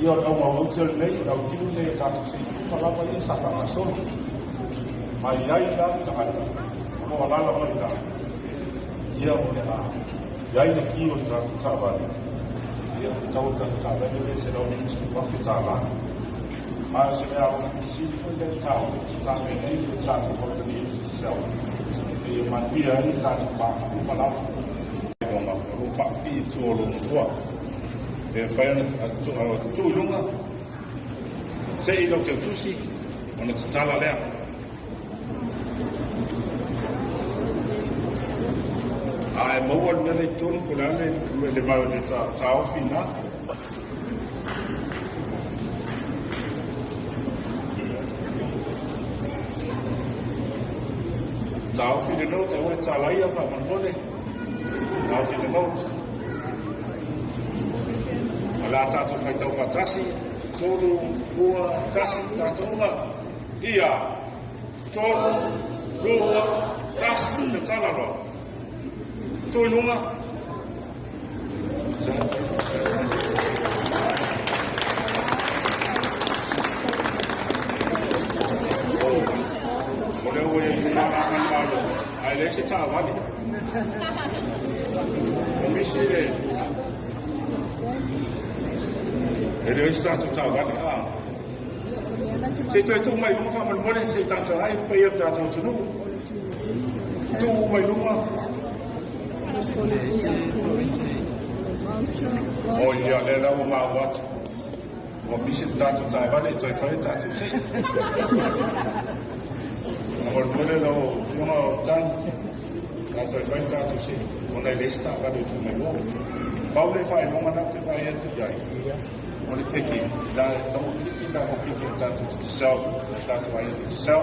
Ia, o le auga voucher lenei, le autilo lenei o tatou sui uma lava ia sa faagasolo. Ma e i ai la le tagata o lo o alaala mai i ina, ia o le a i ai le ki o le tatou taavale, ia o le tau o le tatou taavale lea e $150,000. Ma o se mea sili foi lea ona taua, tapena ai le tatou kamupani o le Digicel ina ia manuia ai tatou paaga uma lava. O lo o faapipii i tua o lou nofoa. Pe mafai ona tuu i luga, sei lau teutusi ona tatala lea. A e maua le mea lea i totonu po o le a le taofi i ina. Taofi le note, aua le talaia faamolemole. Taofi le note. O le a tatou faitau faatasi. 3, 2, 1, tatou uma. Ia, 3, 2, 1, tatala loa. Tuu i luga. O lea ua i ai uma la manumalo, ae leai se taavale. O misi le... E leai se tatou taavale. Se i toe tuu mai luga faamolemole, se i tagatagai le paia o le tatou atunuu. Tuu mai luga. O ia, lea la ua maua atu. Ua misi le tatou taavale e toe fai le tatou sei. Faamolemole lau afioga o Tagi, la toe fai le tatou sei, ona e leai se taavale e tuu mai o. Pau le faailoga na ou te vaai atu i ai, o le peke, la ua kiki la ua kiki le tatou Digicel, le tatou aiga Digicel.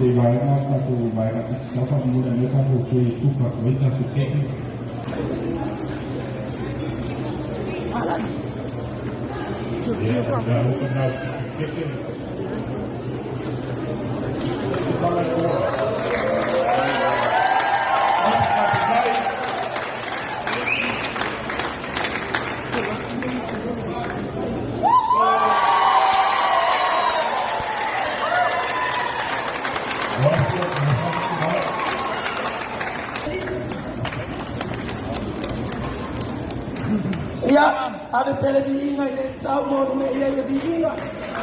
Se vaega tatou vaega Digicel faamolemole aumai tatou tray e tufa atu ai tatou keke. Ia, o le alofa lena o le keke. Tatala le oa. Faafetai. Ia, ave pea le viiga i le tau mo le mea ia ia viiga.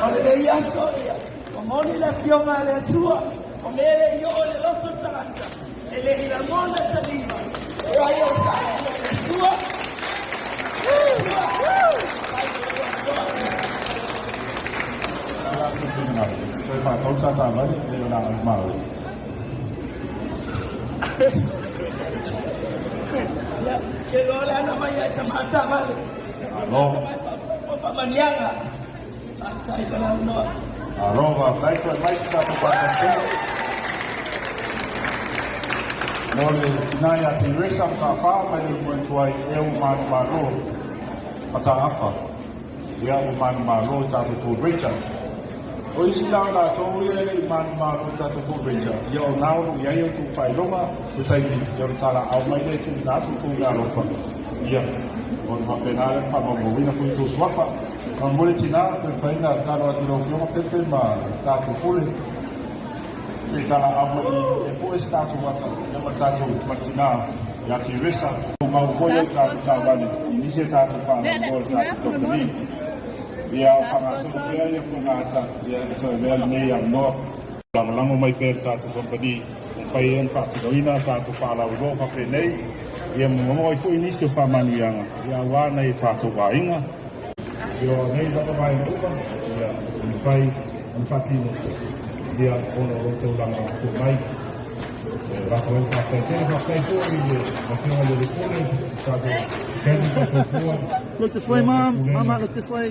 O lenei aso, ia, ua moni le afioga a le Atua, o mea e le i oo i le loto o le tagata, e le i lagona i se lima, e ai o sa e le Atua. Toe faatau le ta taavale, le o le a malo. Ia, ke loa le ana mai ai ta taavale. Alo. O faamaniaga. Faafetai mo le avanoa. Alo, faafetai toe mai se tatou faatasi. Mo le tina ia Teresa Mataafa mai le Uluai e ua manumalo Mataafa. Ia ua manumalo i tatou Ford Ranger. O isi la o latou ia e le i manumalo i tatou Ford Ranger, ia o na o lo o i ai outou faailoga le taimi, ia ona talaau mai lea e tuuina atu outou meaalofa. Ia, ona faapena lea ona faamaumauina foi outou suafa. Faamolemole tina, pe mafai ona tatalo atu i lau Afioga Pepe ma tatou pule, se i talaau mai e pue se tatou ata ia ma le tatou ma le tina ia Teresa. Mau foi ai tatou taavale i nisi a tatou fanau mo le tatou kamupani. Ia faagasolo pea ia pugata ia e toe avea lenei avanoa. Lagolago mai pea le tatou kamupani ua mafai ai ona faatinoina a tatou faalauiloa faapenei ia ma maua ai foi nisi o faamanuiaga ia aua nai o tatou aiga. Ia o nei lava vaega uma ia e mafai ona faatino ia ona o lo outou lagolago mai. E lafo ai le faafetai tele, faafetai foi i le Afioga i le Pule, tatou Kevin Faitotua. Look this way, Mom. Mama, look this way.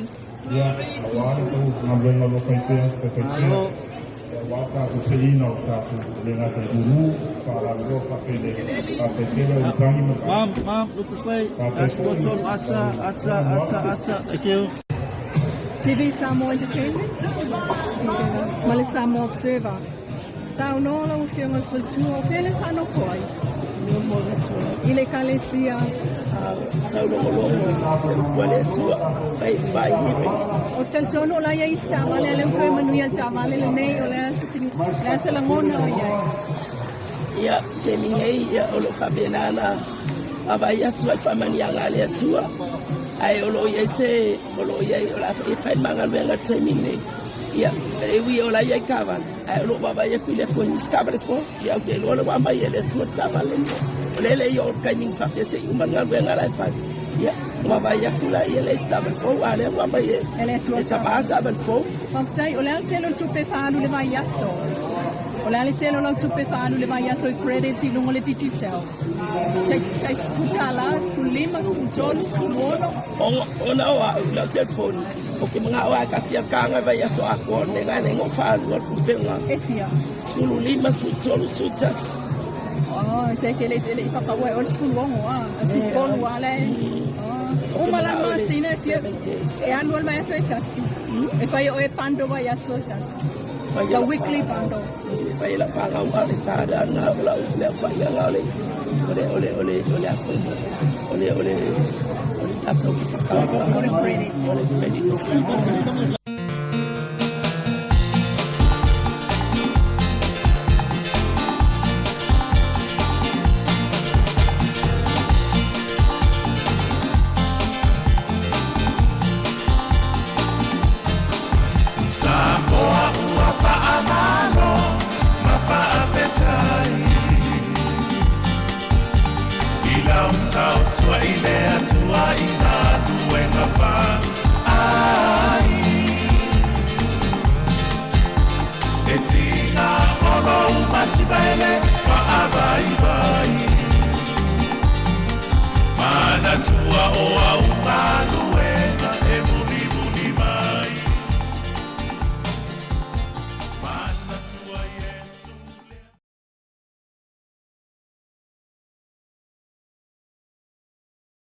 Ia, aua le tou galuega o lo o fai pea, fai pea. Alo. Aua tatou seiina o tatou le gata i ulu faalauiloa faapele faapetele o le ma Mom, mom, look this way. That's what's on. Ata, ata, ata, ata. Thank you. TV Samoa Entertainment ma le Samoa Observer. Saunoa lau Afioga i le Faletua o fea le faanofo ai i le Ekalesia. Saulogologo le upu a le Atua, fai vai ive. Ou te talitonu o la e i ai isi taavale a lea ua toe manuia le taavale lenei, o le a se o le a se lagona o i ai? Ia, taimi nei, ia, o lo o faapena ona vaavaai atu ai i faamanuiaga a le Atua, ae o lo o i ai se, o lo o i ai, o le a foi e fai ma galuega i le taimi lenei. Ia, e ui o la e i ai taavale, ae o lo o vaavaai atu i le Atua i nisi taavale fou. Ia, ou te iloa o lea ua aumai e le Atua le taavale lenei. O lea e le i oo i le taimi na faapea se i uma le galuega la e fai. Ia, vaavaai atu la ia le isi taavale fou, a o lea ua aumai e E le Atua e tama taavale fou. Faafetai, o le a le tele o le tupe e faaalu i le vaiaso? O le a le tele o lau tupe e faaalu i le vaiaso i credit i luga o le Digicel? Tai, tai $10, 15, 13, 16? Ona o au i lau telefoni, ou te manao lava e tasi a taga i vaiaso atoa, o le mea lena e ala ai ona ou faalua le tupe lena. E fia? 15, 13, 11. Oh, se ke le le i whakaua e oe le 16 a, a 13 a le. Oh, uma la le masina e fia e alu al vaiaso e tasi. E fai e oe bundle vaiaso e tasi. The weekly bundle. E fai e lau fanau a o le tada lena o lau mea faiaga o le o le o le o le o le a foi o le o le o le data o le whakau. O le credit. O le credit. Samoa ua faamalo ma faafetai i lau tautua i le Atua.